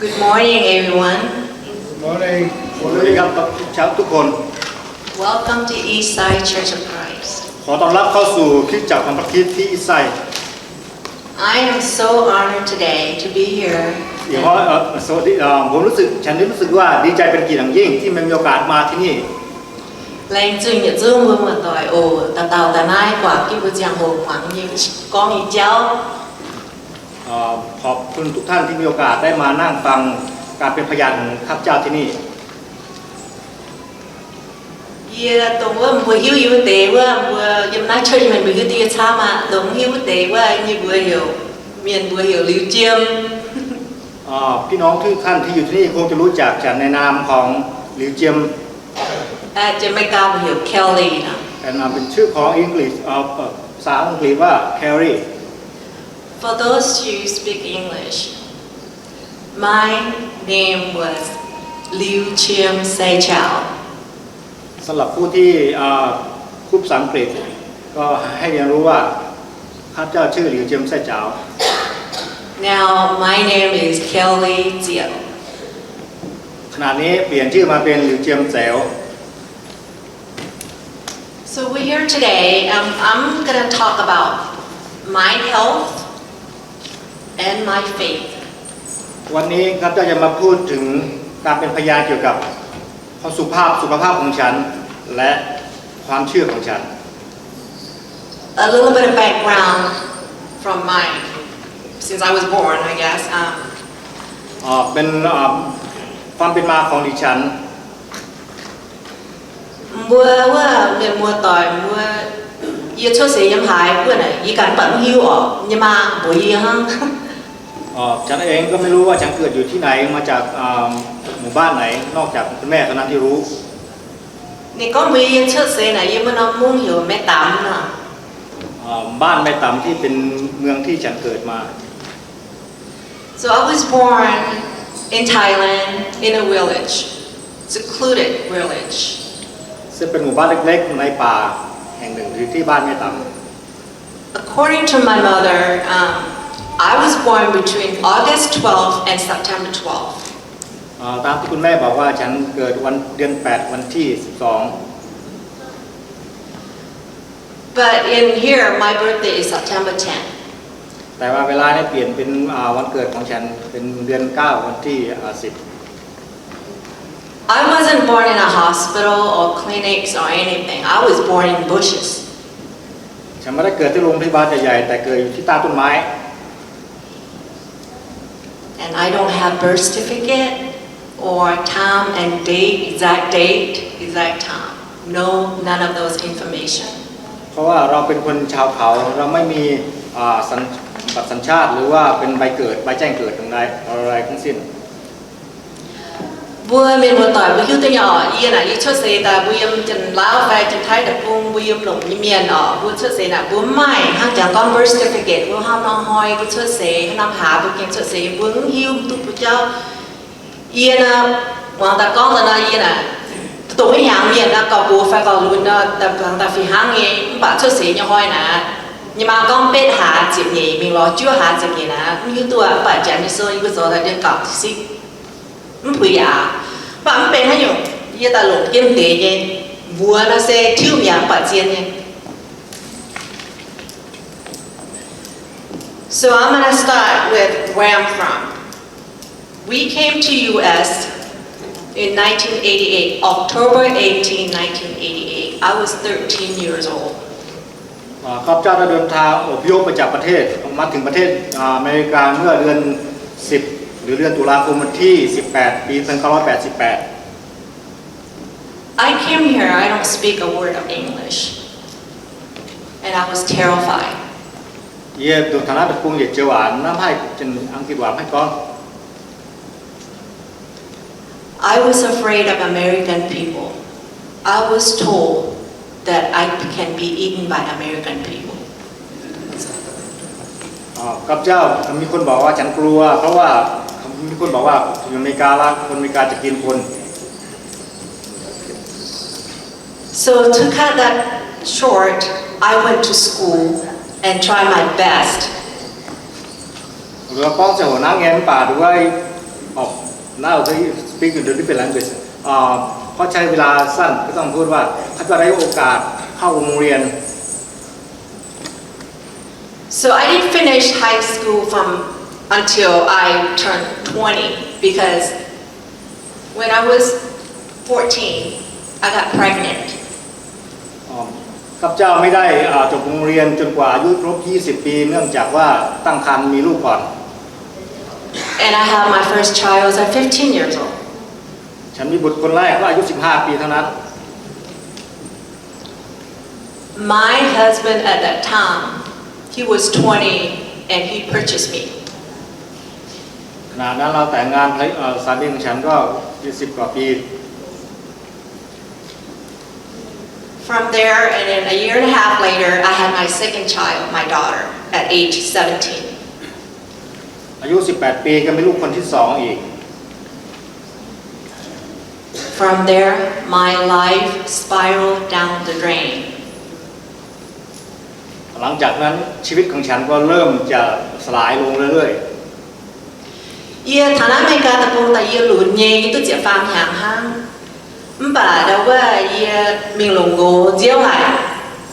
Good morning, everyone. Good morning. สวัสดีครับทุกคน Welcome to Eastside Church of Christ. ขอต้อนรับเข้าสู่คริสตจักรของพระคริสต์ที่อีสต์ไซด์ I am so honored today to be here. อย่างว่าเอ่อสวัสดีเอ่อผมรู้สึก ฉันรู้สึกว่าดีใจเป็นเกียรติอย่างยิ่งที่มีโอกาสมาที่นี่ Laengz zingh yietc zungv mbuo muoz-doic oc, dauh dauh daaih naaiv guangc jienv mbuo ziangh hoc muangx yie gorngv nyei jauv. เอ่อขอบคุณทุกท่านที่มีโอกาสได้มานั่งฟังการเป็นพยานของข้าพเจ้าที่นี่ Yie dongh wuov mbuo hiuv yie wuov deix wuov, mbuo yiem naaiv church mienh mbuo hiuv duqv yie camv aqv. Dongh mv hiuv wuov deix wuov, yie mbuox heuc, mienh mbuox heuc Liuz Jiem. อ่าพี่น้องทุกท่านที่อยู่ที่นี่คงจะรู้จักฉันในนามของหลิวเจียม Aa, Jamaica mbuo heuc Kelly nor. แต่นามเป็นชื่อของอังกฤษ เอ่อเอ่อภาษาอังกฤษว่า Kelly. For those who speak English, my name was Liu Chiem Sai Chao. สำหรับผู้ที่อ่าพูดภาษาอังกฤษก็ให้เรียนรู้ว่าข้าพเจ้าชื่อหลิวเจียมไส้จ๋าว Now my name is Kelly Ziao. ขณะนี้เปลี่ยนชื่อมาเป็นหลิวเจียมแจ๋ว So we're here today. Um, I'm gonna talk about my health and my faith. วันนี้ข้าพเจ้าจะมาพูดถึงการเป็นพยานเกี่ยวกับสุขภาพสุขภาพของฉัน และความเชื่อของฉัน A little bit of background from my, since I was born, I guess. Um, อ่าเป็นอ่าความเป็นมาของดิฉัน Mbuo wuov mienh muoz-doic mbuo, yie cuotv seix yiem haaix, mbuo naaic yie ganh mv baac mv hiuv orqc. Yie maa mbuox yie hnangv. อ่าฉันเองก็ไม่รู้ว่าฉันเกิดอยู่ที่ไหนมาจากอ่าหมู่บ้านไหน นอกจากคุณแม่เท่านั้นที่รู้ Ninh gorngv mbuox yie, yie cuotv seix naaic yiem wuov norm mungv heuc Mae Damx nor. อ่าบ้านแม่ตำที่เป็นเมืองที่ฉันเกิดมา So I was born in Thailand in a village, secluded village. ซึ่งเป็นหมู่บ้านเล็กๆในป่าแห่งหนึ่งอยู่ที่บ้านแม่ตำ According to my mother, um, I was born between August twelfth and September twelfth. อ่าตามที่คุณแม่บอกว่าฉันเกิดวันเดือนแปดวันที่สิบสอง But in here, my birthday is September tenth. แต่ว่าเวลาเนี่ยเปลี่ยนเป็นอ่าวันเกิดของฉันเป็นเดือนเก้าวันที่อ่าสิบ I wasn't born in a hospital or clinics or anything. I was born in bushes. ฉันไม่ได้เกิดที่โรงพยาบาลใหญ่ๆแต่เกิดอยู่ที่ใต้ต้นไม้ And I don't have birth certificate or time and date, exact date, exact time. No, none of those information. เพราะว่าเราเป็นคนชาวเขาเราไม่มีอ่าสัญบัตรสัญชาติหรือว่าเป็นใบเกิดใบแจ้งเกิดอย่างใดอะไรทั้งสิ้น Mbuo mienh muoz-doic mbuo hiuv duqv nyei orqc. Yie naaic yie cuotv seix daaih mbuo yiem Janx-Lauv fai Janx-Taiv deic-bung, mbuo yiem longc nyei mienh orqc, mbuo cuotv seix naaic mbuo mv maaih hnangv jangx gorngv birth certificate, mbuo hnangv nor hnoi mbuo cuotv seix, hnangv nor haaix mbuo gengh cuotv seix, mbuo mv hiuv, mv duqv buo jauv. Yie nor, muangx daaih gorngv daaih nor, yie naaic dongh mv hnyangx mienh nor, gauh gox fai gauh lunx nor, daaih muangx daaih fih hnangv nyei. Mv baac cuotv seix nyei hnoi naaic, yie maa gorngv betv hlaax ziepc nyeic mingh lorz juov hlaax ziepc nyeic naaic, mv hiuv duqv. Mv baac janx nyei sou yie mbuo zoux daaih ndiev gauh siqv, mv puix aqv. Mv baac mv benx haaix nyungc, yie daaih longc jienv deix nyei, mbuox nor se tiuv mi'aqv, mv baac zien nyei. So I'm gonna start with where I'm from. We came to U S in nineteen eighty-eight, October eighteen, nineteen eighty-eight. I was thirteen years old. อ่าข้าพเจ้าได้เดินทางอพยพมาจากประเทศมาถึงประเทศอ่าอเมริกาเมื่อเดือนสิบหรือเดือนตุลาคมวันที่สิบแปดปีพันเก้าร้อยแปดสิบแปด I came here, I don't speak a word of English, and I was terrified. Yie dongh taux naaiv deic-bung yietc joux waac mv haih Janx-Anv-gitc waac mv haih gorngv. I was afraid of American people. I was told that I can be eaten by American people. อ่าข้าพเจ้ามีคนบอกว่าฉันกลัว เพราะว่ามีคนบอกว่าอยู่อเมริกาแล้วคนอเมริกาจะกินคน So to cut that short, I went to school and tried my best. Lorz gorngv ziangh hoc hnangv nyei, mv baac nduov อ๋อ now they speak in a different language. อ่า เพราะใช้เวลาสั้นก็ต้องพูดว่า ข้าพเจ้าได้โอกาสเข้าโรงเรียน So I didn't finish high school from until I turned twenty because when I was fourteen, I got pregnant. อ๋อ ข้าพเจ้าไม่ได้ อ่า จบโรงเรียนจนกว่าอายุครบ ยี่สิบ ปี เนื่องจากว่าตั้งครรภ์มีลูกก่อน And I had my first child at fifteen years old. ฉันมีบุตรคนแรกก็อายุ สิบห้า ปีเท่านั้น My husband at that time, he was twenty and he purchased me. ขณะนั้นเราแต่งงาน เอ่อ สามีของฉันก็ ยี่สิบ กว่าปี From there, and then a year and a half later, I had my second child, my daughter, at age seventeen. อายุ สิบแปด ปีก็มีลูกคนที่สองอีก From there, my life spiraled down the drain. หลังจากนั้นชีวิตของฉันก็เริ่มจะสลายลงเรื่อยๆ Yie taux naaiv America deic-bung daaih yie lunx nyei, yie duqv ziepc faam hnyangx hnangv. Mv baac ndau wuov yie mingh longc nqox nziouv haic.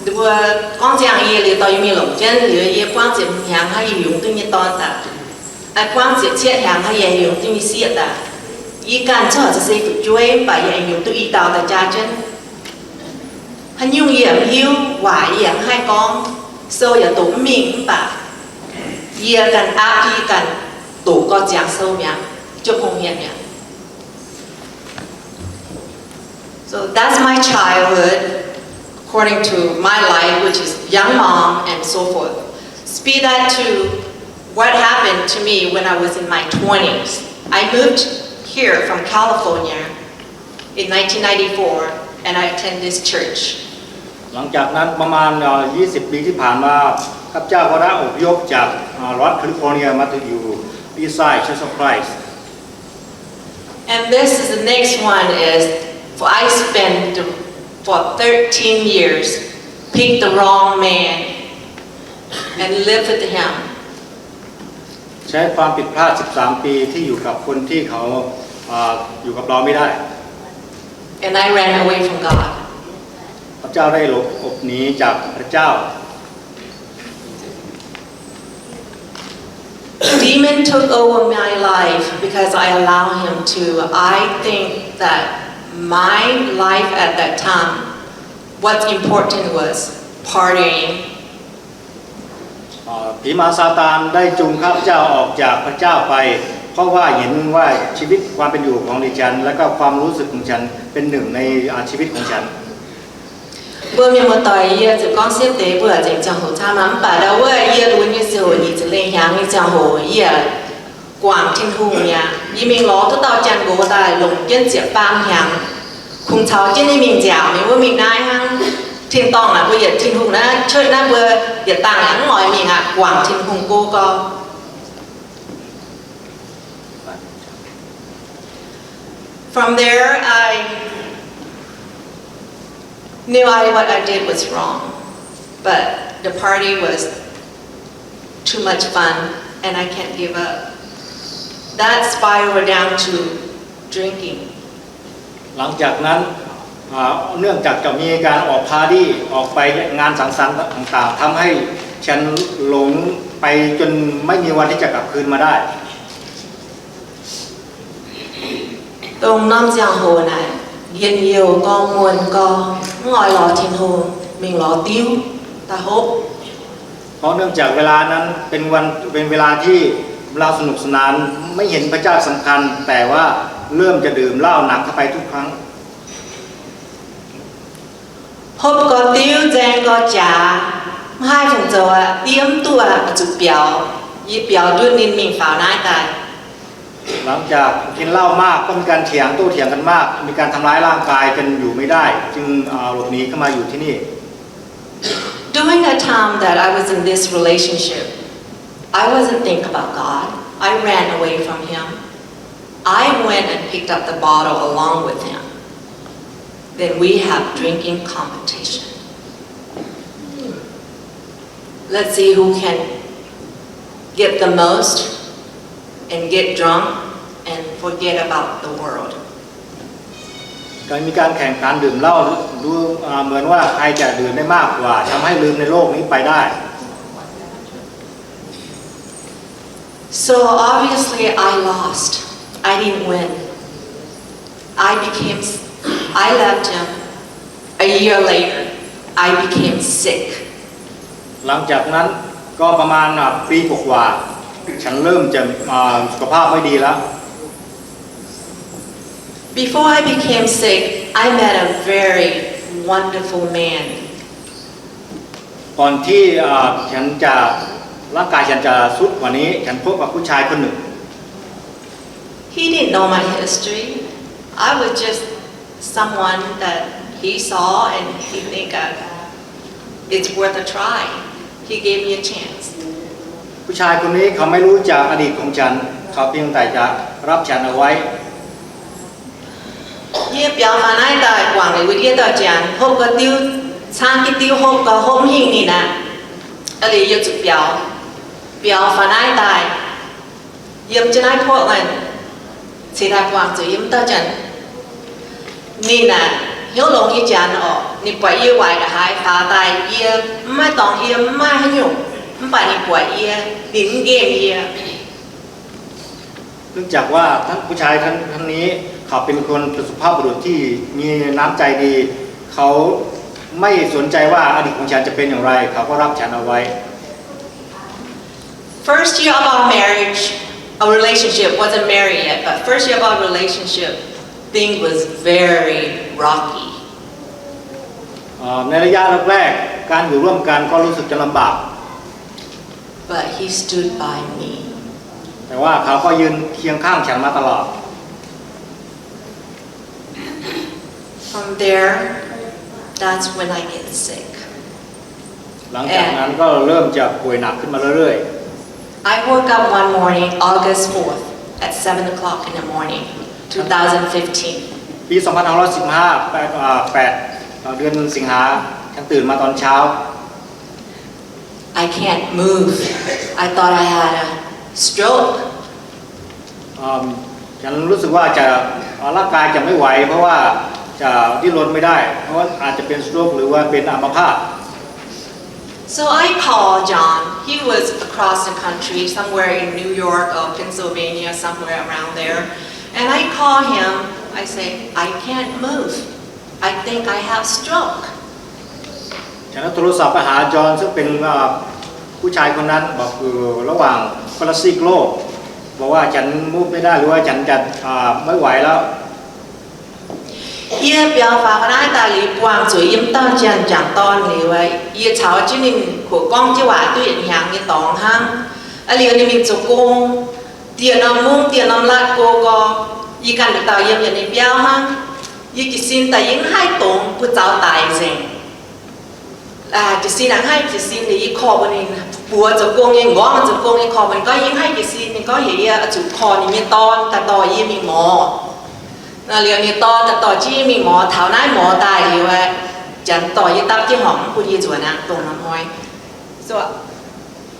Mbuo gorngv ziangh yie liuz dorh yie mingh longc jienv liuz, yie buangv ziepc hnyangx hnangv yie yungz duqv nyei dorn daaih. Buangv ziepc cietv hnyangx hnangv yie yungz duqv nyei sieqv daaih. Yie ganh corc se fu'jueiv, mv baac yie aengx yungz duqv i dauh daaih jaa jienv. Haaix nyungc yie mv hiuv, waaic yie yaac mv haih gorngv, sou yaac doqc mv mingh, mv baac yie ganh aapv, yie ganh doqc gau ziangx sou mi'aqv, jiu hungh hien mi'aqv. So that's my childhood, according to my life, which is young mom and so forth. Speed that to what happened to me when I was in my twenties. I moved here from California in nineteen ninety-four, and I attend this church. หลังจากนั้นประมาณ เอ่อ ยี่สิบ ปีที่ผ่านมา ข้าพเจ้าก็ได้อพยพจาก อ่า รัฐแคลิฟอร์เนียมาอยู่ East Side Church of Christ. And this is the next one is, for I spent for thirteen years, picked the wrong man and lived with him. ใช้ความผิดพลาด สิบสาม ปีที่อยู่กับคนที่เขา อ่า อยู่กับเราไม่ได้ And I ran away from God. ข้าพเจ้าได้หลบหนีจากพระเจ้า Demon took over my life because I allowed him to. I think that my life at that time, what's important was partying. เอ่อ ผีมารซาตานได้จูงข้าพเจ้าออกจากพระเจ้าไป เพราะว่าเห็นว่าชีวิตความเป็นอยู่ของดิฉัน และก็ความรู้สึกของฉันเป็นหนึ่งใน อ่า ชีวิตของฉัน Mbuo mienh muoz-doic, yie zuqc gorngv siepv deix mbuo zengc ziangh hoc camv maah. Mv baac ndau wuov yie lunx nyei ziangh hoc, nyic ziepc lengh hnyangx nyei ziangh hoc, yie guangc Tin-Hungh mi'aqv. Yie mingh lorz duqv dauh janx-nqox daaih longc jienv ziepc faam hnyangx, kungx caux jienv ninh mingh nziaauc mingh wuov mingh naaiv hnangv. Tin-dorngh naaic mbuo yietc Tin-Hungh naaiv church naaiv mbuo yietc dangh yaac mv oix mingh aqv, guangc Tin-Hungh go gau. From there, I knew I, what I did was wrong, but the party was too much fun, and I can't give up. That spiraled down to drinking. หลังจากนั้น อ่า เนื่องจากจะมีการออกปาร์ตี้ ออกไปงานสังสรรค์ต่างๆ ทำให้ฉันหลงไปจนไม่มีวันที่จะกลับคืนมาได้ Dongh norm ziangh hoc naaic njien-youh gau, muonh gau, mv oix lorz Tin-Hungh, mingh lorz diuv daaih hopv. เพราะเนื่องจากเวลานั้นเป็นวัน เป็นเวลาที่เราสนุกสนาน ไม่เห็นพระเจ้าสำคัญ แต่ว่าเริ่มจะดื่มเหล้าหนักเข้าไปทุกครั้ง Hopv gau diuv, nzaeng gau jaax, mv haih fungc zoux aqv, diev mv duqv aqv, zuqc biaux. Yie biaux ndutv ninh mingh faaux naaiv daaih. หลังจากกินเหล้ามากก็มีการเถียงโต้เถียงกันมาก มีการทำร้ายร่างกายกันอยู่ไม่ได้ จึง อ่า หลบหนีเข้ามาอยู่ที่นี่ During the time that I was in this relationship, I wasn't think about God. I ran away from him. I went and picked up the bottle along with him. Then we have drinking competition. Let's see who can get the most and get drunk and forget about the world. การมีการแข่งขันดื่มเหล้า ดู อ่า เหมือนว่าใครจะดื่มได้มากกว่า ทำให้ลืมในโลกนี้ไปได้ So obviously I lost. I didn't win. I became, I left him. A year later, I became sick. หลังจากนั้นก็ประมาณ อ่า ปีกว่าๆ ฉันเริ่มจะ อ่า สุขภาพไม่ดีแล้ว Before I became sick, I met a very wonderful man. ก่อนที่ อ่า ฉันจะ ร่างกายฉันจะทรุดกว่านี้ ฉันพบกับผู้ชายคนหนึ่ง He didn't know my history. I was just someone that he saw and he think, uh, it's worth a try. He gave me a chance. ผู้ชายคนนี้เขาไม่รู้จักอดีตของฉัน เขาเพียงแต่จะรับฉันเอาไว้ Yie biaux faaux naaiv daaih guangc liuz wuov ndiev dauh janx, hopv gau diuv, caangv jienv diuv hopv gau, hopv hingh ninh aqv. Aa, liuz yie zuqc biaux, biaux faaux naaiv daaih, yiem jienv naaiv Portland, ceix daaih guangc zuqc yiem dauh janx. Ninh aac, hnyouv longx nyei janx orqc, ninh buatc yie waaic nqa'haaix faaux daaih, yie mv maaih dorngx, yie mv maaih haaix nyungc, mv baac ninh buatc yie, ninh mv nqemh yie. เนื่องจากว่าท่านผู้ชายท่านท่านนี้เขาเป็นคนเป็นสุภาพบุรุษที่มีน้ำใจดี เขาไม่สนใจว่าอดีตของฉันจะเป็นอย่างไร เขาก็รับฉันเอาไว้ First year of our marriage, our relationship, wasn't married yet, but first year of our relationship, thing was very rocky. เอ่อ ในระยะแรกๆ การอยู่ร่วมกันก็รู้สึกจะลำบาก But he stood by me. แต่ว่าเขาก็ยืนเคียงข้างฉันมาตลอด From there, that's when I get sick. หลังจากนั้นก็เริ่มจะป่วยหนักขึ้นมาเรื่อยๆ I woke up one morning, August fourth, at seven o'clock in the morning, two thousand fifteen. ปี สองพันห้าร้อยสิบห้า แปด อ่า แปด เอ่อ เดือนสิงหา ฉันตื่นมาตอนเช้า I can't move. I thought I had a stroke. อืม ฉันรู้สึกว่าจะ เอ่อ ร่างกายจะไม่ไหว เพราะว่าจะดิ้นรนไม่ได้ เพราะว่าอาจจะเป็น stroke หรือว่าเป็นอัมพาต So I called John. He was across the country, somewhere in New York or Pennsylvania, somewhere around there. And I called him. I said, "I can't move. I think I have stroke." ฉันก็โทรศัพท์ไปหาจอห์น ซึ่งเป็น เอ่อ ผู้ชายคนนั้น บอกอยู่ระหว่างคนละซีกโลก บอกว่าฉัน move ไม่ได้ หรือว่าฉันจะ อ่า ไม่ไหวแล้ว Yie biaux faaux naaiv daaih liuz buangh zuqc yiem dauh janx jangc dorn liuz, yie caux jienv ninh kuv gorngv jienv waac duqv yietc hnyangx nyei dorngx hnangv. Aa, liuz ninh mingh zoux gong, dieh norm mungv dieh norm latv go gorx, yie ganh dauh dauh yiem yietc nyei biauv hnangv. Yie jiez sin daaih yie mv haih dongz buoz-zaux daic nzengc. Jiez sin aqv, haih jiez sin liuz yie korv mbuox ninh, buoz zoux gong nyei, m'nqorngv zoux gong nyei, korv mbuox ninh gorngv yie mv haih jiez sin. Ninh gorngv heuc yie zuqc korv ninh nyei dorn daaih dorh yie mingh morz. Liuz ninh dorn daaih dorh jienv yie mingh morz. Taux naaiv morz daaih liuz, janx dorh yie dapv jienv horngc mv bun yie nzuonx aqv, dongh norm hnoi. So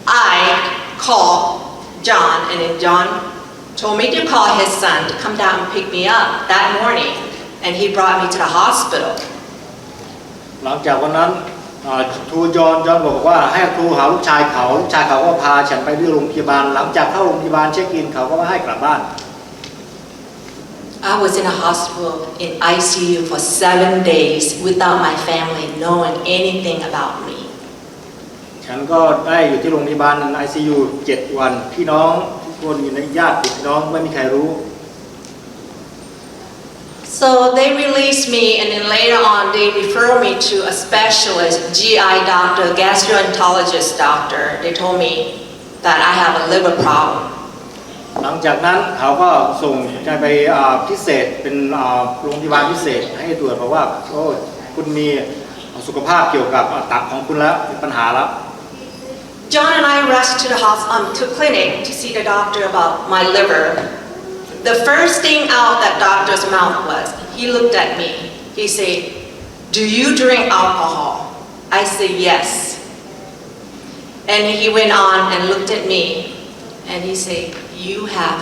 I called John, and then John told me to call his son to come down and pick me up that morning, and he brought me to the hospital. หลังจากวันนั้น อ่า โทร จอห์น จอห์นบอกว่าให้โทรหาลูกชายเขา ลูกชายเขาก็พาฉันไปที่โรงพยาบาล หลังจากเข้าโรงพยาบาล เช็คอิน เขาก็มาให้กลับบ้าน I was in a hospital in I C U for seven days without my family knowing anything about me. ฉันก็ได้อยู่ที่โรงพยาบาล ไอซียู เจ็ดวัน พี่น้องทุกคนอยู่ในญาติพี่น้องไม่มีใครรู้ So they released me, and then later on they referred me to a specialist, G I doctor, gastroenterologist doctor. They told me that I have a liver problem. หลังจากนั้นเขาก็ส่งใจไป อ่า พิเศษ เป็น อ่า โรงพยาบาลพิเศษ ให้ตรวจ บอกว่า โอ้ คุณมีสุขภาพเกี่ยวกับ อ่า ตับของคุณแล้ว มีปัญหาแล้ว John and I rushed to the hos-, um, to clinic to see the doctor about my liver. The first thing out that doctor's mouth was, he looked at me. He said, "Do you drink alcohol?" I said, "Yes." And he went on and looked at me, and he said, "You have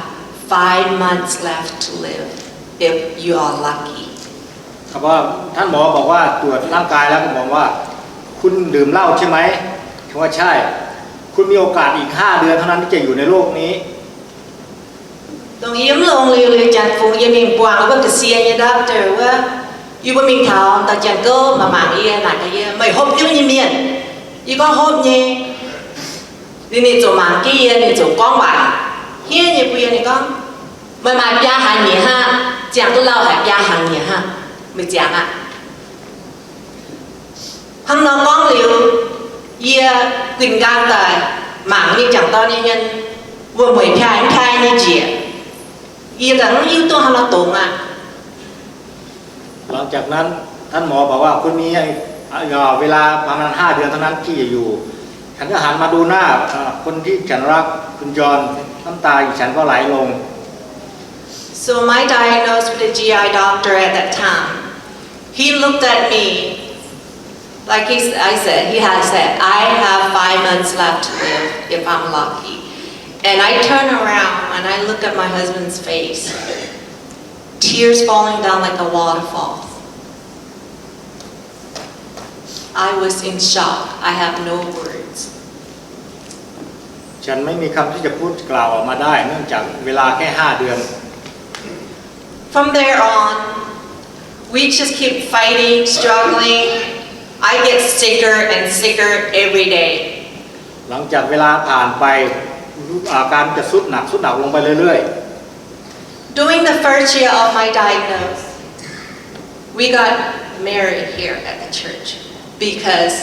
five months left to live if you are lucky. เขาบอก ท่านหมอบอกว่าตรวจร่างกายแล้วก็บอกว่า คุณดื่มเหล้าใช่ไหม เขาว่าใช่ คุณมีโอกาสอีกห้าเดือนเท่านั้นที่จะอยู่ในโลกนี้ Dongh yie mv longx liuz, liuz Janx-fungx yie mingh buangh wuov ga'sie nyei doctor wuov, yie mbuo mingh taux dauh Janx-gouv mangc mangc yie, naaic gaax yie, meih hopv jienv nyei mienh? Yie gorngv hopv nyei. Liuz ninh ziouc mangc jienv yie, ninh ziouc gorngv waac hniev nyei bun yie. Ninh gorngv, meih maaih biaa hnyangx nyei hnangv, ziangh duqv lauh haic, biaa hnyangx nyei hnangv, meih ziangh aqv. Hnangv nor gorngv liuz, yie guinh nqaang daaih mangc mingh jangc dorn nyei hmien, wuom-mueic piaa piaa nyei njiec, yie ganh mv hiuv duqv hnangv nor dongz aqv. หลังจากนั้นท่านหมอบอกว่า คุณมีเวลาประมาณห้าเดือนเท่านั้นที่จะอยู่ ฉันก็หันมาดูหน้าคนที่ฉันรัก คุณจอห์น น้ำตาของฉันก็ไหลลง So my diagnosed with a G I doctor at that time, he looked at me like he, I said, he had said, I have five months left to live if I'm lucky. And I turn around and I look at my husband's face, tears falling down like a waterfall. I was in shock. I have no words. ฉันไม่มีคำที่จะพูดกล่าวออกมาได้ เนื่องจากเวลาแค่ห้าเดือน From there on, we just keep fighting, struggling. I get sicker and sicker every day. หลังจากเวลาผ่านไป อาการจะทรุดหนักทรุดหนักลงไปเรื่อยๆ During the first year of my diagnosis, we got married here at the church because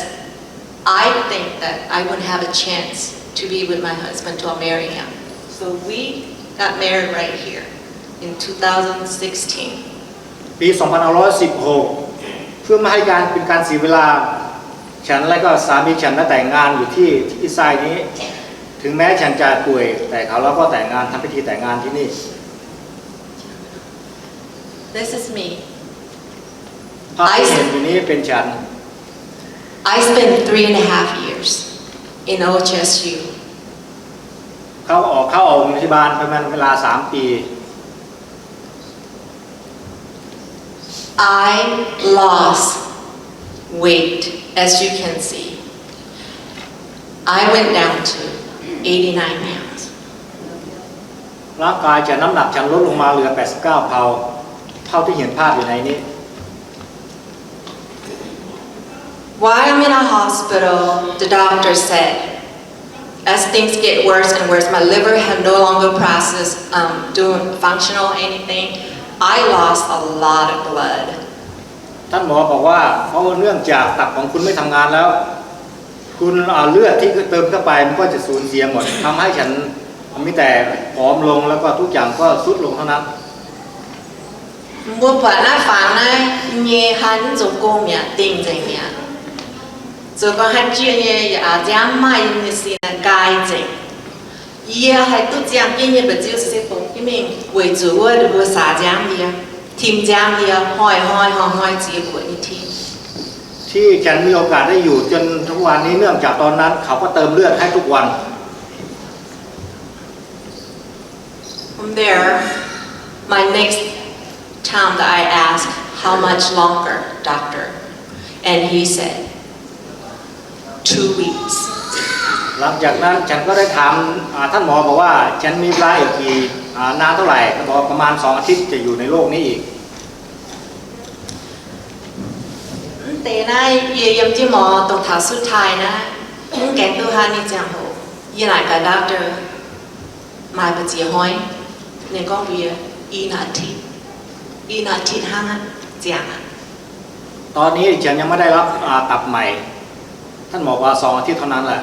I think that I wouldn't have a chance to be with my husband to marry him. So we got married right here in two thousand sixteen. ปีสองพันห้าร้อยสิบหก เพื่อไม่ให้การเป็นการเสียเวลา ฉันและก็สามีฉันได้แต่งงานอยู่ที่ที่ไซนี้ ถึงแม้ฉันจะป่วย แต่เขาเราก็แต่งงาน ทำพิธีแต่งงานที่นี่ This is me. ภาพที่เห็นอยู่นี้เป็นฉัน I spent three and a half years in O H S U. เข้าออกเข้าออกโรงพยาบาลประมาณเวลาสามปี I lost weight, as you can see. I went down to eighty-nine pounds. ร่างกายฉันน้ำหนักฉันลดลงมาเหลือแปดสิบเก้าปอนด์ เท่าที่เห็นภาพอยู่ในนี้ While I'm in a hospital, the doctor said, as things get worse and worse, my liver had no longer process, um, doing functional anything. I lost a lot of blood. ท่านหมอบอกว่า เพราะว่าเนื่องจากตับของคุณไม่ทำงานแล้ว คุณเอาเลือดที่เติมเข้าไปมันก็จะสูญเสียหมด ทำให้ฉันมีแต่ผอมลง แล้วก็ทุกอย่างก็ทรุดลงเท่านั้น Mbuo buatc naaiv fangx naaiv nyei haan mv zoux gong mi'aqv, dingh nzengc mi'aqv. Zoux gong haih jiex nyei, yaac aax nziaamv maaih nyei sin nqaai nzengc. Yie haih duqv ziangh jienv nyei mba'ziex se bungx jienv mingh weic zuqc wuov mbuo saax nziaamv yie, tim nziaamv yie, hnoi-hnoi hnoi-hnoi ziex mbuoqc nyei tim. ที่ฉันมีโอกาสได้อยู่จนทุกวันนี้ เนื่องจากตอนนั้นเขาก็เติมเลือดให้ทุกวัน From there, my next time that I asked, "How much longer, doctor?" And he said, "Two weeks." หลังจากนั้นฉันก็ได้ถาม อ่า ท่านหมอบอกว่า ฉันมีเวลาอีกกี่ อ่า นานเท่าไหร่ เขาบอกว่าประมาณสองอาทิตย์จะอยู่ในโลกนี้อีก Mv deix naaiv yie yiem jienv mor dongh taux สุดท้าย naaiv, mv gaengh duqv haaix nyungc ziangh hoc, yie naaic gaax doctor, maaih mbu'ziex hnoi? Ninh gorngv mbuox yie, อีกหนึ่งอาทิตย์, อีกหนึ่งอาทิตย์ hnangv aqv, ziangh aqv. ตอนนี้ฉันยังไม่ได้รับ อ่า ตับใหม่ ท่านบอกว่าสองอาทิตย์เท่านั้นแหละ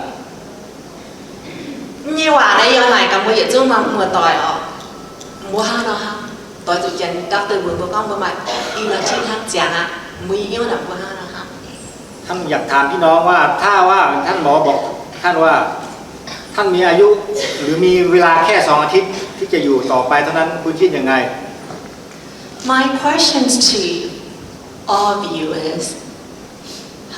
Nyei waac naaiv yie naaic gaax mbuo yietc zungv muoz-doic oc. Mbuo hnangv nor hnangv, doix zuqc janx doctor mbuox mbuo gorngv mbuo maaih อีกหนึ่งอาทิตย์ hnangv, ziangh aqv. Mbuo nyei hnyouv naaic mbuo hnangv nor hnangv. ท่านอยากถามพี่น้องว่า ถ้าว่าท่านหมอบอกท่านว่า ท่านมีอายุ หรือมีเวลาแค่สองอาทิตย์ที่จะอยู่ต่อไปเท่านั้น คุณคิดยังไง My questions to all of you is,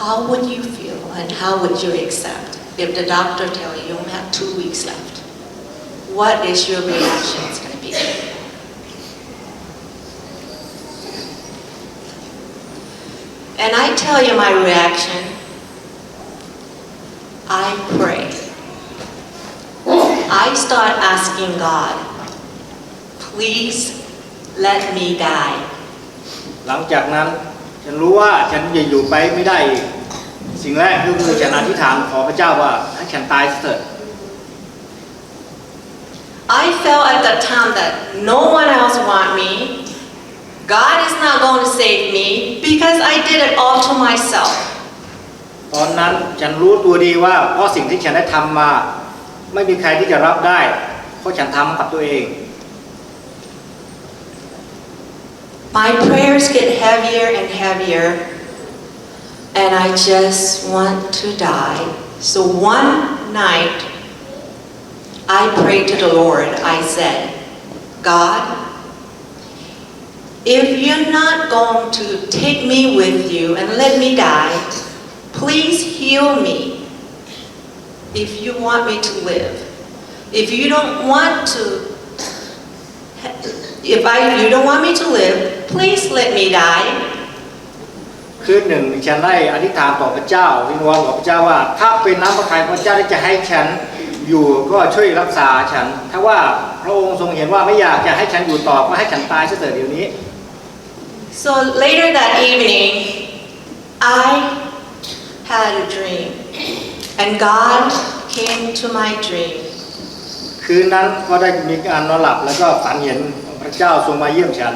how would you feel and how would you accept if the doctor tell you you only have two weeks left? What is your reactions gonna be? And I tell you my reaction. I pray. I start asking God, please let me die. หลังจากนั้นฉันรู้ว่าฉันจะอยู่ไปไม่ได้อีก สิ่งแรกก็คือฉันอธิษฐานขอพระเจ้าว่าให้ฉันตายเถอะ I felt at that time that no one else want me. God is not going to save me because I did it all to myself. ตอนนั้นฉันรู้ตัวดีว่าเพราะสิ่งที่ฉันได้ทำมาไม่มีใครที่จะรับได้ เพราะฉันทำกับตัวเอง My prayers get heavier and heavier, and I just want to die. So one night, I prayed to the Lord. I said, God, if you're not going to take me with you and let me die, please heal me. If you want me to live, if you don't want to, if I, you don't want me to live, please let me die. คืนหนึ่งฉันได้อธิษฐานต่อพระเจ้า วิงวอนต่อพระเจ้าว่า ถ้าเป็นน้ำพระทัยของพระเจ้าที่จะให้ฉันอยู่ก็ช่วยรักษาฉัน ถ้าว่าพระองค์ทรงเห็นว่าไม่อยากจะให้ฉันอยู่ต่อก็ให้ฉันตายเสียเถอะเดี๋ยวนี้ So later that evening, I had a dream, and God came to my dream. คืนนั้นก็ได้มีการนอนหลับแล้วก็ฝันเห็นพระเจ้าทรงมาเยี่ยมฉัน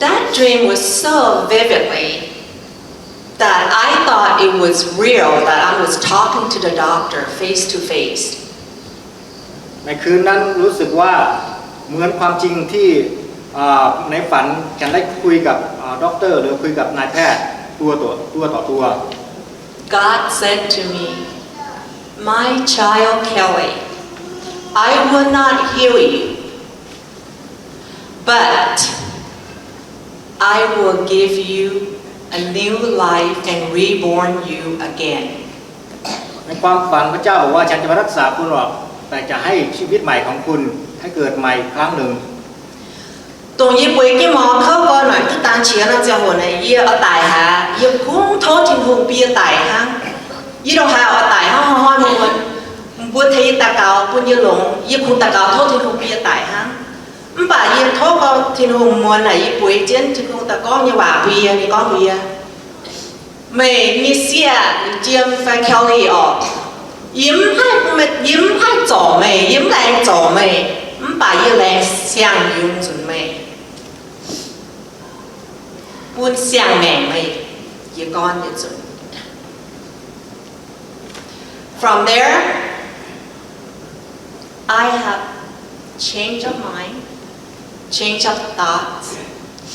That dream was so vividly that I thought it was real, that I was talking to the doctor face to face. ในคืนนั้นรู้สึกว่าเหมือนความจริงที่ในฝันฉันได้คุยกับด็อกเตอร์หรือคุยกับนายแพทย์ตัวต่อตัว God said to me, my child Kelly, I will not heal you, but I will give you a new life and reborn you again. ในความฝันพระเจ้าบอกว่าฉันจะไม่รักษาคุณหรอก แต่จะให้ชีวิตใหม่ของคุณให้เกิดใหม่อีกครั้งหนึ่ง Dongh yie bueix jienv mor kouv gorn naaic duqv daan qiex nor ziangh hoc naaic yie oix daic haic, yie kungx tov Tin-Hungh bun yie daic hnangv. Yie ndongc haaix oix daic hnangv hnoi-hnoi muonz, mbuo tengx yie daux gaux bun yie longx, yie kungx daux gaux tov Tin-Hungh bun yie daic hnangv. Mv baac yie tov gorngv Tin-Hungh muonz naaic yie bueix jienv Tin-Hungh daaih gorngv nyei waac bun yie, ninh gorngv mbuox yie, meih nyei sieqv, ninh jiem fai Kelly orqc, yie mv haih, yie mv haih zorc meih, yie mv laengz zorc meih, mv baac yie laengz siang-yungz nzunc meih, bun siang-maengc meih jiez gorn nyei nzunc. From there, I have change of mind, change of thoughts,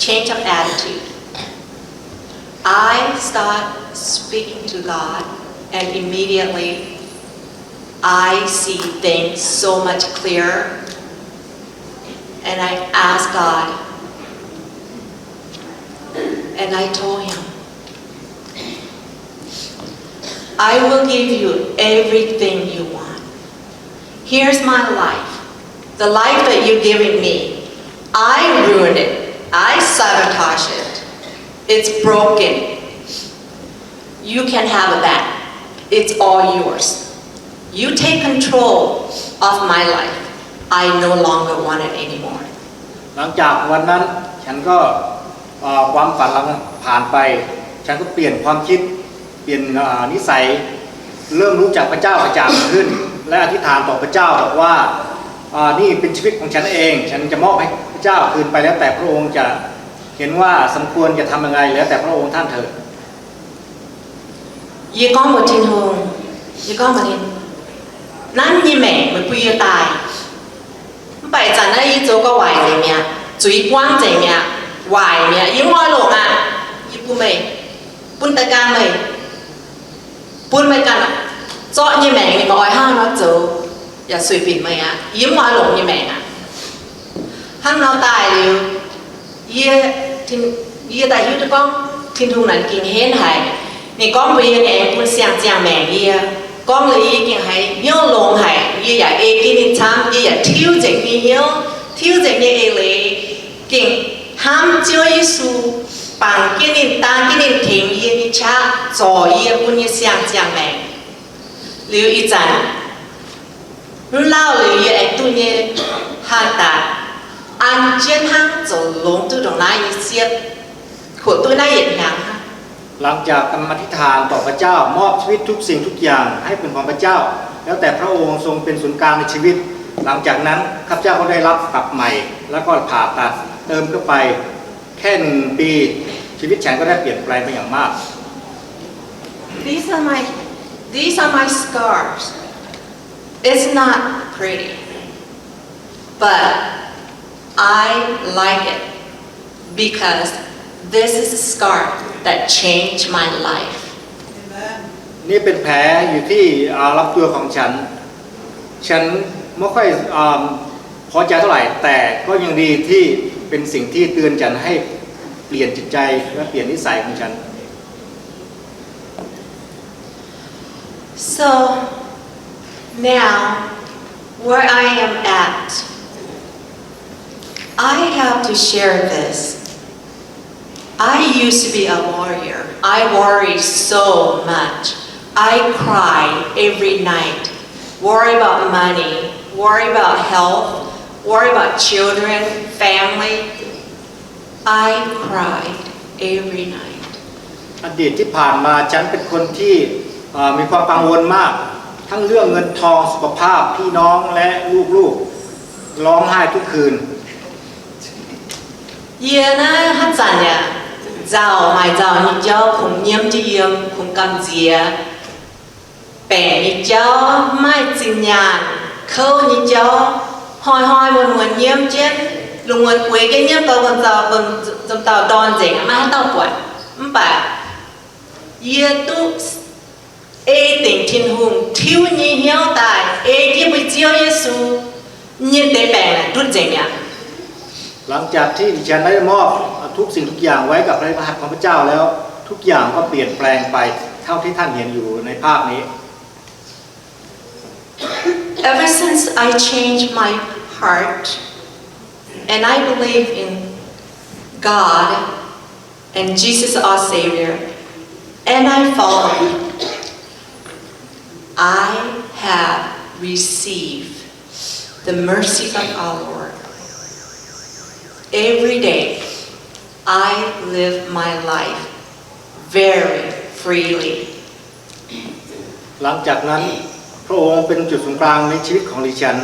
change of attitude. I start speaking to God, and immediately I see things so much clearer. And I asked God, and I told him, I will give you everything you want. Here's my life. The life that you've given me, I ruined it. I sabotaged it. It's broken. You can have it back. It's all yours. You take control of my life. I no longer want it anymore. หลังจากวันนั้นฉันก็ความฝันเหล่านั้นผ่านไป ฉันก็เปลี่ยนความคิด เปลี่ยนนิสัย เริ่มรู้จักพระเจ้ากระจ่างขึ้น และอธิษฐานต่อพระเจ้าบอกว่านี่เป็นชีวิตของฉันเอง ฉันจะมอบให้พระเจ้าคืนไป แล้วแต่พระองค์จะเห็นว่าสมควรจะทำยังไง แล้วแต่พระองค์ท่านเถิด Yie gorngv mbuox Tin-Hungh, yie gorngv mbuox ninh, nanv nyei maengc meih bun yie daaih. Mv baac ih zanc naaiv yie zoux gauh waaic nzengc mi'aqv, zuiz buangv nzengc mi'aqv, waaic mi'aqv, yie mv oix longc aqv. Yie bun meih, bun daaih gan meih, bun meih ganh zorqv nyei maengc ninh oix hnangv nor zoux yaac sueih binc meih aqv. Yie mv oix longc nyei maengc aqv. Hnangv nor daaih liuz, yie, yie daaih hiuv duqv gorngv Tin-Hungh naaic gengh henv haic. Ninh gorngv mbuox yie ninh aengx bun siang-ziangh maengc yie. Gorngv liuz yie gengh haiz hnyouv longx haic. Yie yaac ei jienv ninh camv, yie yaac tiuv nzengc nyei hnyouv, tiuv nzengc nyei eix leiz, gengh hnamv Ziouv Yesu. bangc jienv ninh, daan jienv ninh tengx yie nyei qaqv, zorc yie bun yie siang-ziangh maengc. Liuz ih zanc mv lauh liuz yie aengx duqv nyei haaix dauh an jienv hnangv, zoux longx duqv ndongc naaiv nyei siepv, kuotv duqv naaiv yietc hnyangx hnangv. หลังจากกำอธิษฐานต่อพระเจ้ามอบชีวิตทุกสิ่งทุกอย่างให้เป็นของพระเจ้า แล้วแต่พระองค์ทรงเป็นศูนย์กลางในชีวิต หลังจากนั้นข้าพเจ้าก็ได้รับกลับใหม่ แล้วก็ผ่าตัดเติมเข้าไป แค่หนึ่งปี ชีวิตฉันก็ได้เปลี่ยนแปลงไปอย่างมาก These are my, these are my scars. It's not pretty, but I like it because this is a scar that changed my life. นี่เป็นแผลอยู่ที่อ่าลำตัวของฉัน ฉันไม่ค่อยอ่าพอใจเท่าไหร่ แต่ก็ยังดีที่เป็นสิ่งที่เตือนฉันให้เปลี่ยนจิตใจและเปลี่ยนนิสัยของฉัน So now, where I am at, I have to share this. I used to be a warrior. I worry so much. I cry every night. Worry about money, worry about health, worry about children, family. I cried every night. อดีตที่ผ่านมาฉันเป็นคนที่เอ่อมีความกังวลมาก ทั้งเรื่องเงินทอง สุขภาพ พี่น้องและลูกๆ ร้องไห้ทุกคืน Yie naaiv haaix zanc yaac nzauh, maaih nzauh nyei jauv, kungx nyiemv jienv yiem, kungx gamh nziex. Baengc nyei jauv, maaih zinh nyaanh kouv nyei jauv, hnoi-hnoi muonz-muonz nyiemv jienv, lungh muonz bueix jienv nyiemv gau, nzauh, nzauh, nzauh dauh ndorn nzengc, maiv haaix dauh buatc. Mv baac yie duqv ei dingc Tin-Hungh tiuv nyei hnyouv daaih, ei jienv mbuo Ziouv Yesu, nyei deix baengc naaic ndutv nzengc mi'aqv. หลังจากที่ดิฉันได้มอบทุกสิ่งทุกอย่างไว้กับพระหัตถ์ของพระเจ้าแล้ว ทุกอย่างก็เปลี่ยนแปลงไปเท่าที่ท่านเห็นอยู่ในภาพนี้ Ever since I changed my heart and I believe in God and Jesus our Savior and I follow Him, I have received the mercies of our Lord. Every day, I live my life very freely. หลังจากนั้นพระองค์เป็นจุดศูนย์กลางในชีวิตของดิฉัน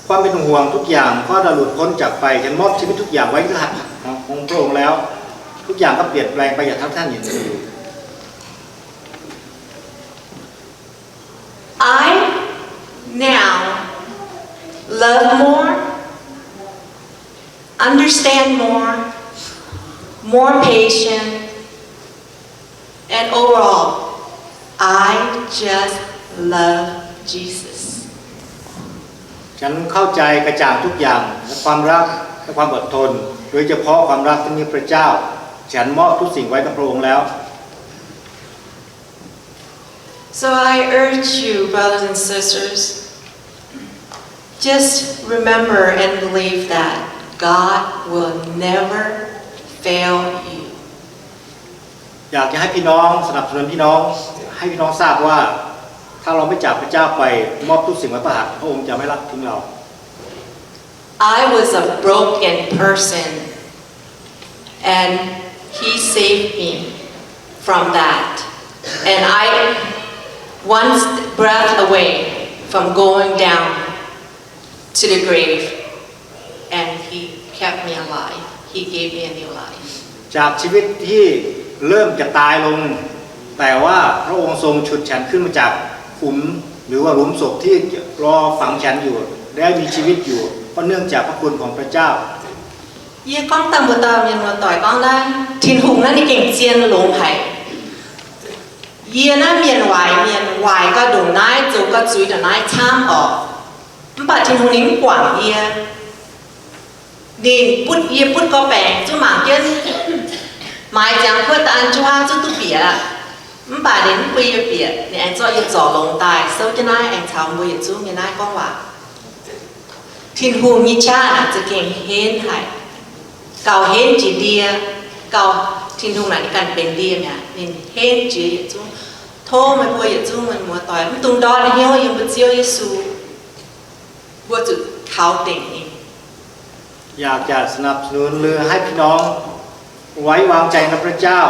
ความเป็นห่วงทุกอย่างก็ได้หลุดพ้นจากไป ฉันมอบชีวิตทุกอย่างไว้ที่พระหัตถ์ของพระองค์แล้ว ทุกอย่างก็เปลี่ยนแปลงไปอย่างที่ท่านเห็นอยู่ I now love more, understand more, more patient, and overall, I just love Jesus. ฉันเข้าใจกระจ่างทุกอย่างในความรักและความอดทน โดยเฉพาะความรักที่มีพระเจ้า ฉันมอบทุกสิ่งไว้กับพระองค์แล้ว So I urge you, brothers and sisters, just remember and believe that God will never fail you. อยากจะให้พี่น้องสนับสนุนพี่น้อง ให้พี่น้องทราบว่า ถ้าเราไม่จากพระเจ้าไป มอบทุกสิ่งไว้พระหัตถ์ พระองค์จะไม่ละทิ้งเรา I was a broken person, and He saved me from that. And I one breath away from going down to the grave, and He kept me alive. He gave me a new life. จากชีวิตที่เริ่มจะตายลง แต่ว่าพระองค์ทรงฉุดฉันขึ้นมาจากขุม หรือว่าหลุมศพที่รอฝังฉันอยู่ และมีชีวิตอยู่ ก็เนื่องจากพระคุณของพระเจ้า Yie gorngv daaih mbuox dauh mienh muoz-doic gorngv naaiv, Tin-Hungh naaiv ninh gengh zien longx haic. Yie naaiv mienh waaic mienh, waaic gau ndongc naaiv, zoux gau zuiz ndongc naaiv camv oc. Mv baac Tin-Hungh ninh mv guangc yie. Ninh butv yie butv gau baengc zuqc mangc jienv, maaiz ziangx kuotv daaih an jienv hnangv zuqc duqv bieqc. Mv baac ninh mv bun yie bieqc, ninh aengx zorqv yie zorc longx daaih souv jienv naaiv, aengx caux mbuo yietc zungv nyei naaiv gorngv waac. Tin-Hungh nyei qaqv naaic za'gengh henv haic, gauh henv jiex ndie, gauh Tin-Hungh naaic ninh ganh benx ndie mi'aqv. Ninh henv jiex yietc zungv. Tov meih mbuo yietc zungv mienh muoz-doic mv dungx ndortv hnyouv yiem mbuo Ziouv Yesu. Mbuo zuqc kaux dingc ninh. อยากจะสนับสนุนหรือให้พี่น้องไว้วางใจในพระเจ้า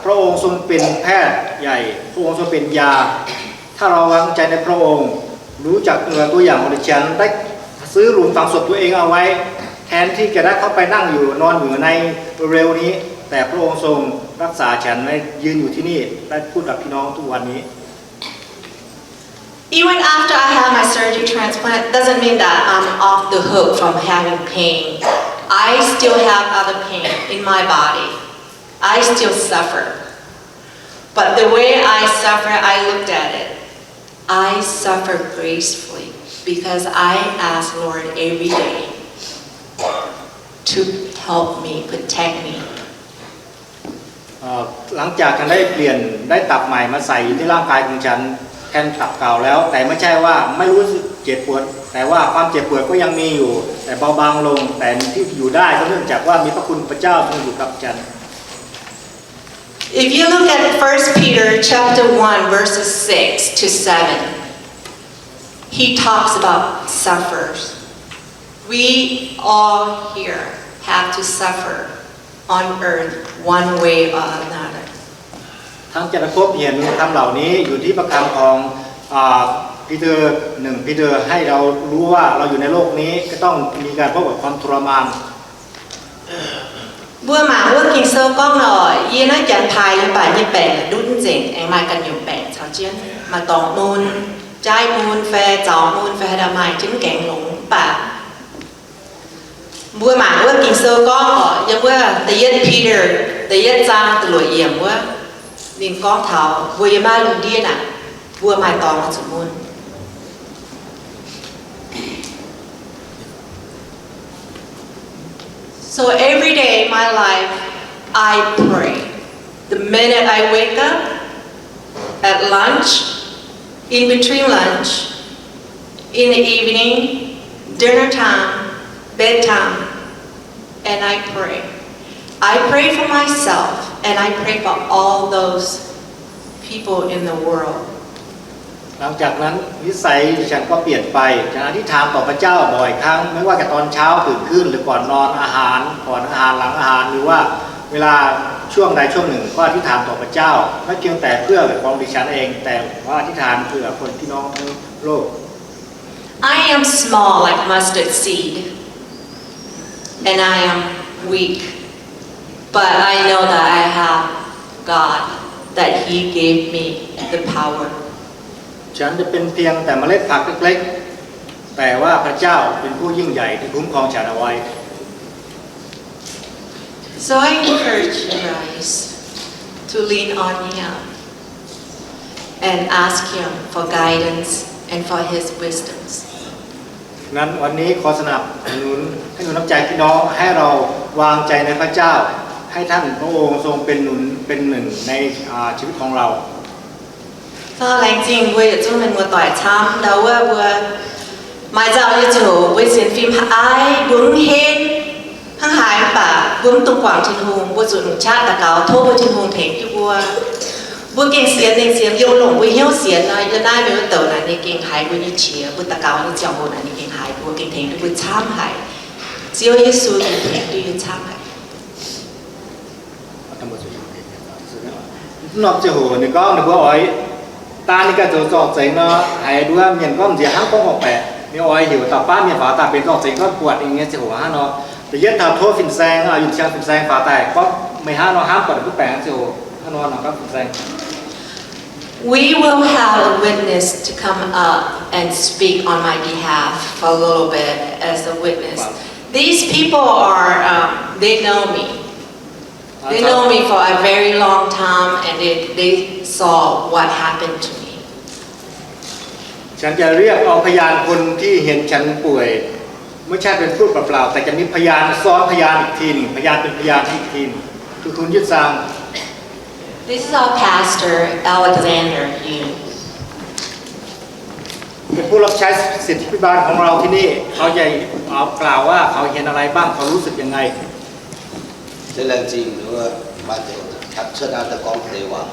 พระองค์ทรงเป็นแพทย์ใหญ่ พระองค์ทรงเป็นยา ถ้าเราวางใจในพระองค์ รู้จักเหมือนตัวอย่างของดิฉันได้ซื้อหลุมฝังศพตัวเองเอาไว้ แทนที่จะได้เข้าไปนั่งอยู่นอนอยู่ในเร็วๆนี้ แต่พระองค์ทรงรักษาฉันและยืนอยู่ที่นี่ และพูดกับพี่น้องทุกวันนี้ Even after I have my surgery transplant, doesn't mean that I'm off the hook from having pain. I still have other pain in my body. I still suffer. But the way I suffer, I looked at it. I suffer gracefully because I ask Lord every day to help me, protect me. เอ่อ หลังจากฉันได้เปลี่ยน ได้ตับใหม่มาใส่อยู่ที่ร่างกายของฉันแทนตับเก่าแล้ว แต่ไม่ใช่ว่าไม่รู้สึกเจ็บปวด แต่ว่าความเจ็บปวดก็ยังมีอยู่ แต่เบาบางลง แต่ที่อยู่ได้ก็เนื่องจากว่ามีพระคุณพระเจ้าทรงอยู่กับฉัน If you look at First Peter chapter one, verses six to seven, he talks about suffers. We all here have to suffer on earth one way or another. ทั้งจะได้พบเห็นคำเหล่านี้อยู่ที่พระคำของ อ่า ปีเตอร์ หนึ่ง ปีเตอร์ ให้เรารู้ว่าเราอยู่ในโลกนี้ก็ต้องมีการพบกับความทรมาน Mbuo mangc wuov Ging-Sou gorngv nor, yie naaiv janx paaix nyei baengc ndutv nzengc, aengx maaih ganh nyungc baengc caux jienv, maaih dorngc mun, jaaiv mun fai zaux mun fai haaix dauh maaih jienv gaengh longx mv baac mbuo mangc wuov Ging-Sou gorngv oc, yiem wuov da'yietv Peter da'yietv zaang da'luoqc yiemc wuov, ninh gorngv taux mbuo yiem naaiv lungh ndiev naaic, mbuo maaih dorngx zuqc mun. So every day in my life, I pray. The minute I wake up, at lunch, in between lunch, in the evening, dinner time, bedtime, and I pray. I pray for myself, and I pray for all those people in the world. หลังจากนั้นนิสัยฉันก็เปลี่ยนไป ฉันอธิษฐานต่อพระเจ้าบ่อยครั้ง ไม่ว่าจะตอนเช้าตื่นขึ้น หรือก่อนนอนอาหาร ก่อนอาหาร หลังอาหาร หรือว่าเวลาช่วงใดช่วงหนึ่ง ก็อธิษฐานต่อพระเจ้า ไม่เพียงแต่เพื่อของดิฉันเอง แต่ว่าอธิษฐานเผื่อคนพี่น้องทั้งโลก I am small like mustard seed, and I am weak, but I know that I have God, that He gave me the power. ฉันจะเป็นเพียงแต่เมล็ดผักเล็กๆ แต่ว่าพระเจ้าเป็นผู้ยิ่งใหญ่ที่คุ้มครองฉันเอาไว้ So I encourage you guys to lean on Him and ask Him for guidance and for His wisdoms. นั้นวันนี้ขอสนับสนุนให้หนุนน้ำใจพี่น้องให้เราวางใจในพระเจ้า ให้ท่านพระองค์ทรงเป็นหนุนเป็นหนึ่งในอ่าชีวิตของเรา Laengz zingh mbuo yietc zungv mienh muoz-doic camv ndau wuov mbuo maaih nzauh nyei ziangh hoc mbuo sienx fim haiz mbuo mv henv hnangv haaix mv baac mbuo mv dungx guangc Tin-Hungh, mbuo zuqc longc qaqv daux gaux tov mbuo Tin-Hungh tengx jienv mbuo. Mbuo gengh sienx ninh sienx yiem longc mbuo hnyouv sienx nor, yiem naaiv mienh wuov douc naaic ninh gengh haiz mbuo nyei qiex, mbuo daux gaux nyei ziangh hoc naaic ninh gengh haiz mbuo, gengh tengx duqv mbuo camv haic. Ziouv Yesu gengh tengx duqv yie camv haic. Norm ziangh hoc ninh gorngv ninh mbuo oix daan ninh ganh zoux zorng-zengx nor, haiz nduov mienh gorngv nziex hnangv gorngv horpc baeqc, ninh oix heuc dauh baav mienh faaux daaih benx zorng-zengx gorngv buatc ninh nyei ziangh hoc hnangv nor. Da'yietv taux tov fin-saeng, Yunh Siang fin-saeng faaux daaih gorngv meih hnangv nor hnamv buatc ninh mbuo baengc ziangh hoc hnangv nor, nor gorngv fin-saeng. We will have a witness to come up and speak on my behalf for a little bit as a witness. These people are, um, they know me. They know me for a very long time and they, they saw what happened to me. ฉันจะเรียกเอาพยานคนที่เห็นฉันป่วย ไม่ใช่เป็นพูดเปล่าๆ แต่จะมีพยานซ้อนพยานอีกทีหนึ่ง พยานเป็นพยานให้อีกทีหนึ่ง คือคุณยุทธซาง This is our pastor, Alexander Yun. เป็นผู้รับใช้สิทธิพิบาลของเราที่นี่ เขาจะเอากล่าวว่าเขาเห็นอะไรบ้าง เขารู้สึกยังไง Laengz zingh mbuo maaih deix Cuotv naaiv daaih gorngv deix waac,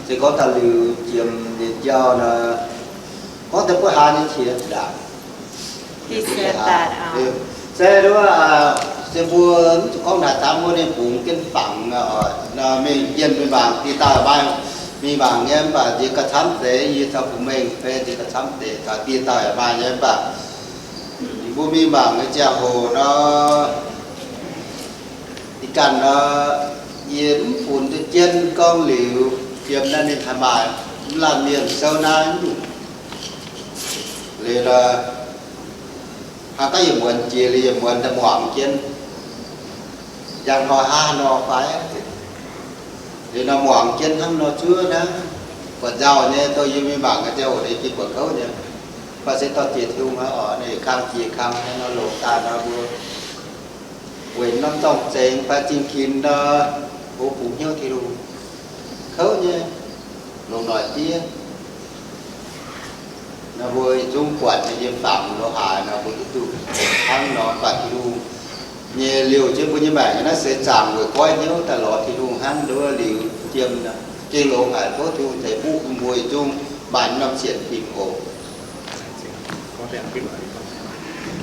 se gorngv daaih liuz jiem nyei jauv nor, gorngv deix buov hlaax nyei qiex ndaangc. Se duqv, se mbuo mv zuqc gorngv naaic, daaih mbuo ninh bungx jienv fangx nor, mingh jienh mingh mangc dieh dauh maaih mingh mangc nyei, mv baac nziex gauh camv deix, yie caux Fu-Mengh fai nziex gauh camv deix, caux dieh dauh yaac maaih nyei, mv baac mbuo mingh mangc nyei ziangh hoc nor, ih ganh nor, yie mv funx duqv jienv gorngv liuz, jiem naaiv ninh haih maaih mv laanh mienh souv naaiv nyungc. Liuz nor, hnangv gorngv yietc muonz jiex liuz yietc muonz daaih muangx jienv, njang hnoi hnangv nor fai? Liuz nor muangx jienv hnangv nor zuov naaiv, buatc nzauh nyei, dongh yie mingh mangc gaax ziangh hoc ninh jiex buatc kouv nyei. Mv baac se dorh jiex Tin-Hungh aqv oc, ninh kang jiex kang hnangv nor longx daaih nor mbuo weic norm zorng-zengx fai zingh ginx nor, mbuo bungx hnyouv Tin-Hungh kouv nyei, longc noic diev. Nor mbuo yietc zungv buatc ninh nyei fangx lorz haaix nor, mbuo hiuv duqv hnangv nor. Mv baac Tin-Hungh nyei liouh jienv mbuo nyei maengc naaiv seix zaangc weic goiv hnyouv daaih lorz Tin-Hungh hnangv nduov liuz jiem nor, gengh longx haic. Tov Tin-Hungh ceix fuqv bun mbuo yietc zungv maaih norm sienx fim oc.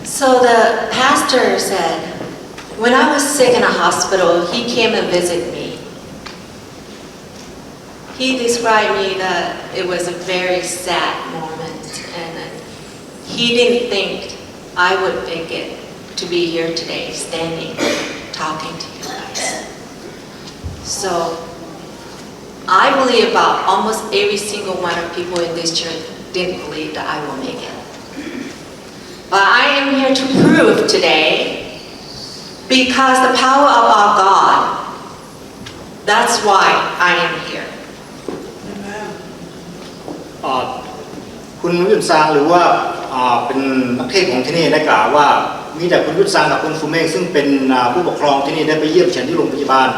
So the pastor said, when I was sick in a hospital, he came and visited me. He described me that it was a very sad moment, and he didn't think I would make it to be here today, standing, talking to you guys. So I believe about almost every single one of people in this church didn't believe that I will make it. But I am here to prove today, because the power of our God, that's why I am here. อ่า คุณวิมลซาง หรือว่า อ่า เป็นนักเทศน์ของที่นี่ ได้กล่าวว่า มีแต่คุณวิมลซางกับคุณฟูเม่ง ซึ่งเป็น อ่า ผู้ปกครองที่นี่ ได้ไปเยี่ยมฉันที่โรงพยาบาล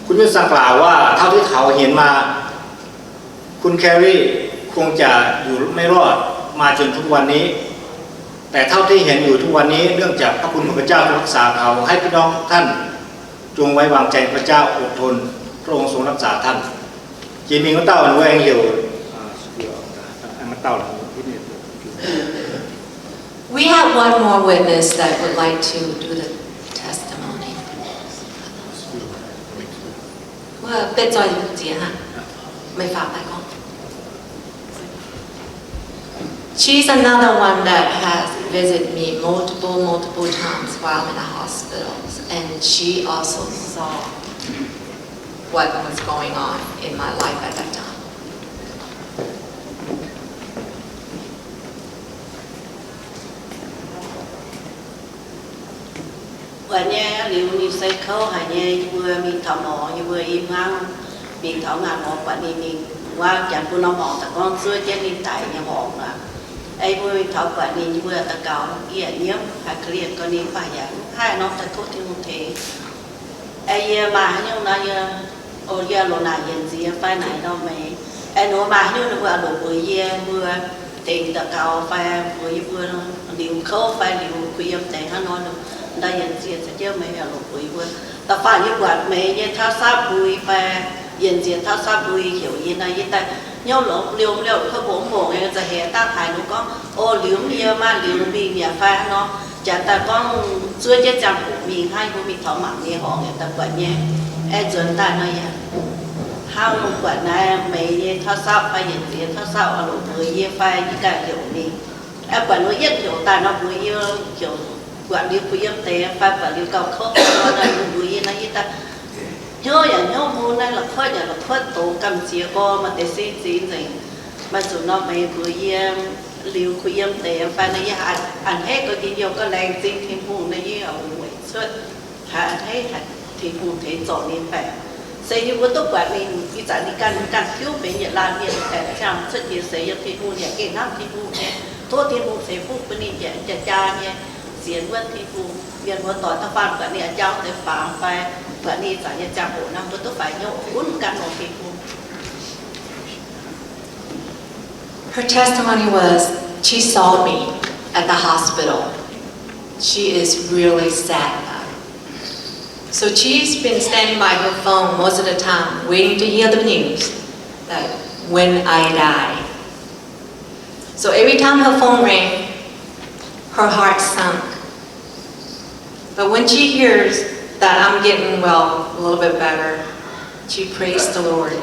คุณวิมลซางกล่าวว่า เท่าที่เขาเห็นมา คุณแครีคงจะอยู่ไม่รอดมาจนทุกวันนี้ แต่เท่าที่เห็นอยู่ทุกวันนี้ เนื่องจากพระคุณของพระเจ้าทรงรักษาเขา ให้พี่น้องทุกท่านจงไว้วางใจพระเจ้า อดทน พระองค์ทรงรักษาท่าน Jiex mingh wuov dauh wuov aengx heuc, We have one more witness that would like to do the testimony. Wuov betv zoih ziex hnangv, meih faaux daaih gorngv. She's another one that has visited me multiple, multiple times while I'm in the hospitals, and she also saw what was going on in my life at that time. Buatc nyei, liuz ninh se kouv haic nyei, yie mbuo mingh taux morngx, yie mbuo i hmuangv mingh taux ngaanc morngx buatc ninh, ninh wuov janx bun norm morngx daaih gorngv zuov jienv ninh daic nyei horngc aqv. Yie mbuo mingh taux buatc ninh, yie mbuo daux gaux yaac nyiemv, haiz ga'lienh gorx ninh fai yaac mv haih norm daaih tov Tin-Hungh tengx. Yie maaih haaix nyungc nor yie, o, yie longc naaic yienc nziex fai naaic nor meih, aengx nor maaih haaix nyungc ninh mbuo longc mbuox yie mbuo tengx daux gaux fai mbuox yie mbuo liuz kouv fai liuz kuh yiem deix hnangv nor, ndau yienc nziex za'jienv meih longc mbuox yie mbuo. Da'faanh yie buatc meih nyei tauv saauv mbui fai yienc nziex tauv saauv mbui heuc yie nor, yie daaih hnyouv longx liouh liouh kuv mbuox mv mongc, za'heix daaih haiz ninh gorngv, o, liuz mv yie maaih liuz mingh mi'aqv fai hnangv nor. Jaax daaih gorngv zuov jienv ziangh hoc mingh hnangv, yie mbuo mingh taux mangc nyei horngc yaac daaih buatc nyei. Aengx nzuonx daaih nor yaac hnangv buatc naaiv meih nyei tauv saauv fai yienc nziex tauv saauv oix longc mbuox yie fai yie ganh heuc mingh. Aengx buatc ninh yietv heuc daaih nor mbuox yie heuc, buatc liuz kuh yiem deix fai buatc liuz gauh kouv nor, ninh mbuox yie nor yie daaih hnyouv yaac hnyouv hlo naaiv, la'kuotv yaac la'kuotv doz gamh nziex gorx, maaih deix se zingx nzengc. Maaih zuqc nor meih mbuox yie liuz kuh yiem deix fai nor yie a'hneiv ga'ndiev youh ga'laengz zingh Tin-Hungh nor yie weic cuotv haiz a'hneiv haic Tin-Hungh tengx zorc ninh baeqc. Se yie mbuo duqv buatc ninh ih zanc ninh ganh, ganh tiuv benx yietc laanh mienh baeqc ziangh cuotv jiex seix yiem Tin-Hungh yaac gengh hnamv Tin-Hungh nyei. Tov Tin-Hungh ceix fuqv bun ninh jaa-jaa nyei sienx wuonv Tin-Hungh. Mienh muoz-doic da'faanh buatc ninh a'jang deix fangx fai buatc ninh ih zanc nyei ziangh hoc nor, mbuo duqv faix hnyouv gunv ganh longx Tin-Hungh. Her testimony was she saw me at the hospital. She is really sad about it. So she's been standing by her phone most of the time, waiting to hear the news that when I die. So every time her phone rang, her heart sunk. But when she hears that I'm getting well, a little bit better, she praised the Lord.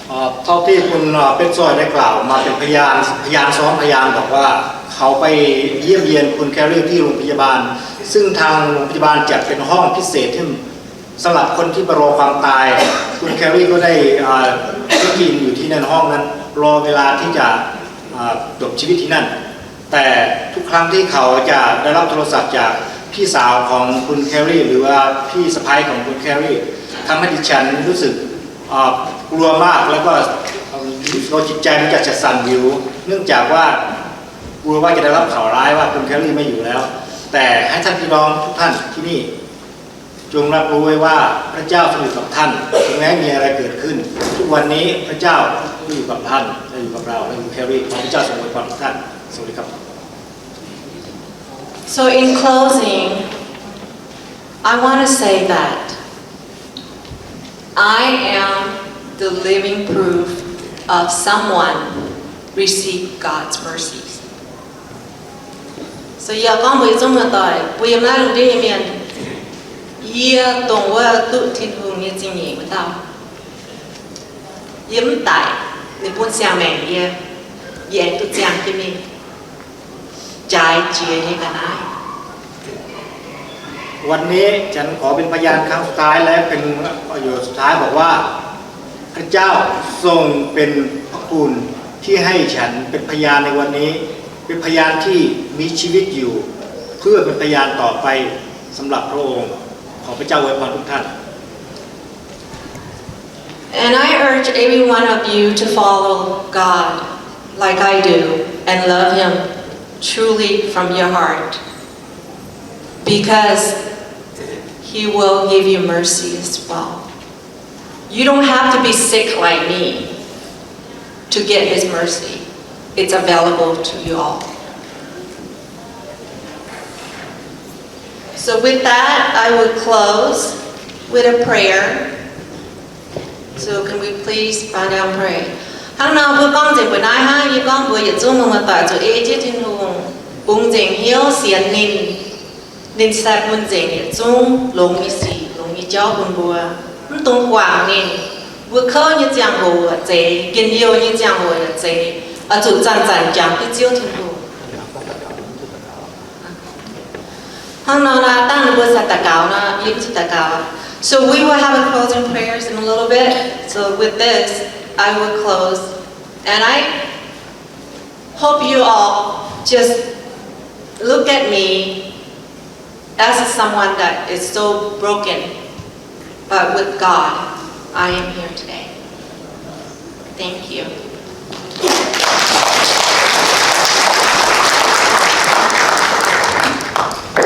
เอ่อเท่าที่คุณเอ่อเป๊กซอยได้กล่าวมาเป็นพยานพยานซ้อนพยานบอกว่าเขาไปเยี่ยมเยียนคุณแครีที่โรงพยาบาล ซึ่งทางโรงพยาบาลจัดเป็นห้องพิเศษที่สำหรับคนที่มารอความตาย คุณแครีก็ได้เอ่อได้กินอยู่ที่นั่นห้องนั้นรอเวลาที่จะเอ่อจบชีวิตที่นั่น แต่ทุกครั้งที่เขาจะได้รับโทรศัพท์จากพี่สาวของคุณแครีหรือว่าพี่สะใภ้ของคุณแครีทำให้ดิฉันรู้สึกเอ่อกลัวมากแล้วก็ตัวจิตใจมันจะสั่นวิวเนื่องจากว่ากลัวว่าจะได้รับข่าวร้ายว่าคุณแครีไม่อยู่แล้ว แต่ให้ท่านพี่น้องทุกท่านที่นี่จงรับรู้ไว้ว่าพระเจ้าทรงอยู่กับท่านถึงแม้มีอะไรเกิดขึ้นทุกวันนี้พระเจ้าอยู่กับท่านและอยู่กับเราและอยู่แครีขอพระเจ้าทรงอวยพรทุกท่านสวัสดีครับ So in closing, I want to say that I am the living proof of someone receive God's mercies. So yie gorngv mbuox yie zungv muoz-doic, mbuo yiem naaiv lungh ndiev nyei mienh, yie dongh wuov duqv Tin-Hungh nyei zingh nyeic wuov dauh. Yie mv daic, ninh bun siang-maengc yie, yie aengx duqv ziangh jienv mingh jaaix jiex nyei ga'naaiv. วันนี้ฉันขอเป็นพยานครั้งสุดท้ายและเป็นประโยชน์สุดท้ายบอกว่าพระเจ้าทรงเป็นพระคุณที่ให้ฉันเป็นพยานในวันนี้เป็นพยานที่มีชีวิตอยู่เพื่อเป็นพยานต่อไปสำหรับพระองค์ขอพระเจ้าอวยพรทุกท่าน And I urge every one of you to follow God like I do and love Him truly from your heart, because He will give you mercy as well. You don't have to be sick like me to get His mercy. It's available to you all. So with that, I will close with a prayer. So can we please bow down and pray? Hnangv nor mbuo gorngv nzengc mbuo naaiv hnangv, yie gorngv mbuox yietc zungv muoz-doic zuqc ei jienv Tin-Hungh bungx nzengc hnyouv sienx ninh. Ninh se bun nzengc yietc zungv longx nyei sic, longx nyei jauv bun mbuo. Mv dungx guangc ninh. Mbuo kouv nyei ziangh hoc yaac zeiz, njien-youh nyei ziangh hoc yaac zeiz, oix zuqc zanc-zanc jangx duqv Ziouv Tin-Hungh. Hnangv nor naaiv, dangh ninh mbuo cingx daux gaux nor, yie mv cingx daux gaux. So we will have a closing prayers in a little bit. So with this, I will close. And I hope you all just look at me as someone that is so broken, but with God, I am here today. Thank you.